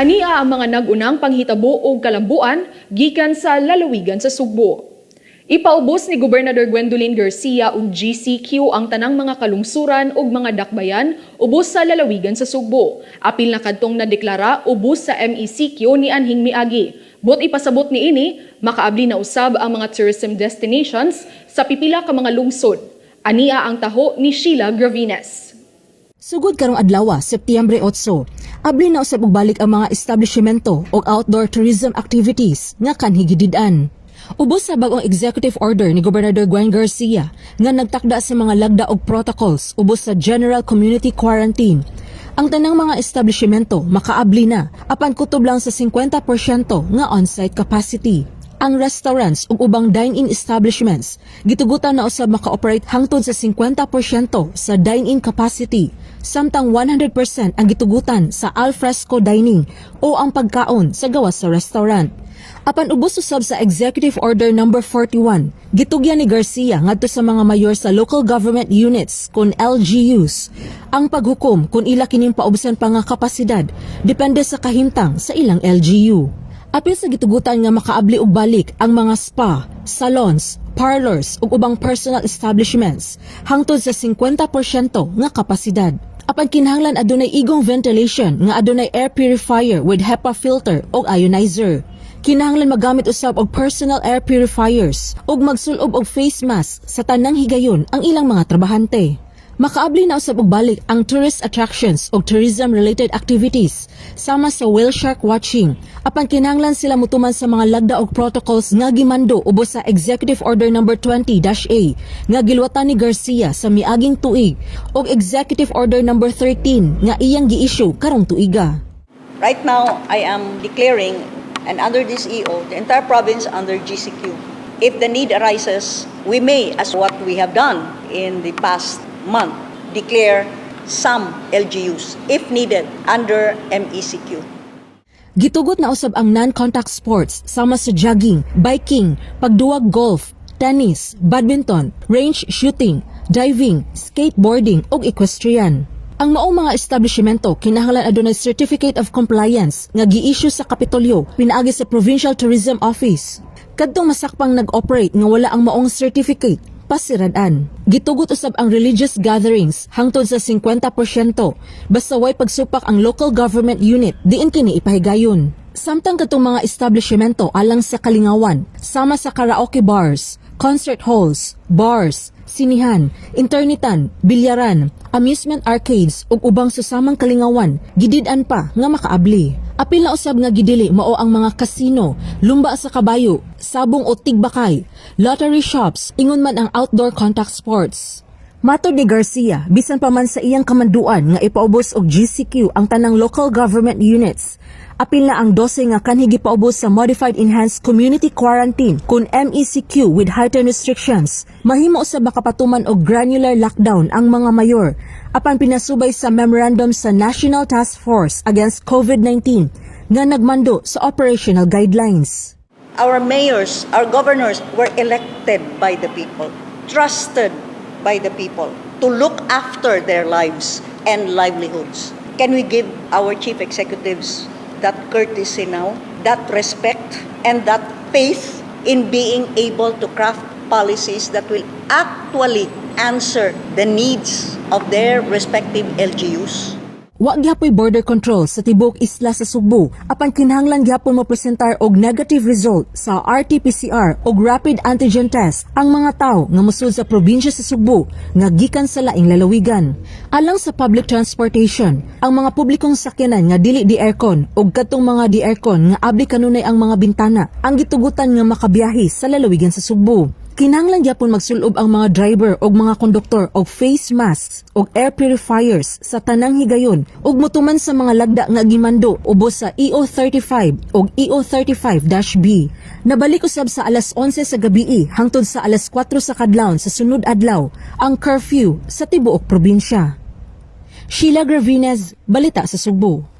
Ania ang mga nag-unang panghitabo og kalambuan gikan sa lalawigan sa Sugbo. Ipaubos ni Gobernador Gwendolyn Garcia og GCQ ang tanang mga kalungsuran ug mga dakbayan ubos sa lalawigan sa Sugbo. Apil na kadtong nadeklara ubos sa MECQ ni anhing miagi. Buot ipasabot niini, makaabli na usab ang mga tourism destinations sa pipila ka mga lungsod. Ania ang taho ni Sheila Gravines. Sugod karong adlaw, Setyembre 8, abli na usab og balik ang mga establishmento og outdoor tourism activities nga kanhi gidid-an. Ubos sa bag-ong executive order ni Gobernador Gwen Garcia nga nagtakda sa mga lagda og protocols ubos sa General Community Quarantine. Ang tanang mga establishmento makaabli na apan kutob lang sa 50% nga on-site capacity. Ang restaurants ug ubang dine-in establishments gitugutan na usab maka-operate hangtod sa 50% sa dine-in capacity, samtang 100% ang gitugutan sa alfresco dining o ang pagkaon sa gawas sa restaurant. Apan ubos usab sa Executive Order number 41, gitugyan ni Garcia ngadto sa mga mayor sa local government units kon LGUs ang paghukom kung ila kining paubsan pa nga kapasidad depende sa kahimtang sa ilang LGU. Apil sa gitugutan nga makaabli og balik ang mga spa, salons, parlors ug ubang personal establishments hangtod sa 50% nga kapasidad. Apan kinahanglan adunay igong ventilation nga adunay air purifier with HEPA filter o ionizer. Kinahanglan magamit usab og personal air purifiers ug magsulob og face mask sa tanang higayon ang ilang mga trabahante. Makaabli na usab og balik ang tourist attractions o tourism-related activities sama sa whale shark watching, apan kinahanglan sila mutuman sa mga lagda og protocols nga gimando ubos sa Executive Order number 20-A nga gilwatan ni Garcia sa miaging tuig ug Executive Order number 13 nga iyang gi-issue karong tuiga. Right now, I am declaring, and under this EO, the entire province under GCQ. If the need arises, we may, as what we have done in the past month, declare some LGUs, if needed, under MECQ. Gitugot na usab ang non-contact sports sama sa jogging, biking, pagduwag golf, tennis, badminton, range shooting, diving, skateboarding ug equestrian. Ang maong mga establishmento kinahanglan adunay Certificate of Compliance nga gi-issue sa Kapitolyo pinaagi sa Provincial Tourism Office. Kadtong masakpang nag-operate nga wala ang maong certificate, pasirad-an. Gitugot usab ang religious gatherings hangtod sa 50% basta way pagsupak ang local government unit diin kini ipahigayon. Samtang katong mga establishmento alang sa kalingawan, sama sa karaoke bars, concert halls, bars, sinihan, internetan, bilyaran, amusement arcades ug ubang susamang kalingawan, gidid-an pa nga makaabli. Apil na usab nga gidili mao ang mga kasino, lumba sa kabayo, sabong o tigbakay, lottery shops, ingon man ang outdoor contact sports. Matod ni Garcia, bisan pa man sa iyang kamanduan nga ipaubos og GCQ ang tanang local government units, apil na ang 12 nga kanhi gipaubos sa Modified Enhanced Community Quarantine kun MECQ with heightened restrictions, mahimo sa makapatuman og granular lockdown ang mga mayor apan pinasubay sa memorandum sa National Task Force Against COVID-19 nga nagmando sa operational guidelines. Our mayors, our governors were elected by the people, trusted by the people to look after their lives and livelihoods. Can we give our chief executives that courtesy now, that respect, and that faith in being able to craft policies that will actually answer the needs of their respective LGUs? Wa gyapoy border control sa tibuok isla sa Sugbo apan kinahanglan gyapon mo presentar og negative result sa RT-PCR og rapid antigen test ang mga tawo nga mosud sa probinsya sa Sugbo nga gikan sa laing lalawigan. Alang sa public transportation, ang mga publikong sakyanan nga dili di aircon og kadtong mga di aircon nga abli kanunay ang mga bintana ang gitugutan nga makabiyahe sa lalawigan sa Sugbo. Kinahanglan gyapon magsulob ang mga driver og mga konduktor og face masks og air purifiers sa tanang higayon ug motuman sa mga lagda nga gimando ubos sa EO 35 ug EO 35-B. Nabalik usab sa alas 11 sa gabii hangtod sa alas 4 sa kadlawon sa sunod adlaw ang curfew sa tibuok probinsya. Sheila Gravines, Balita sa Sugbo.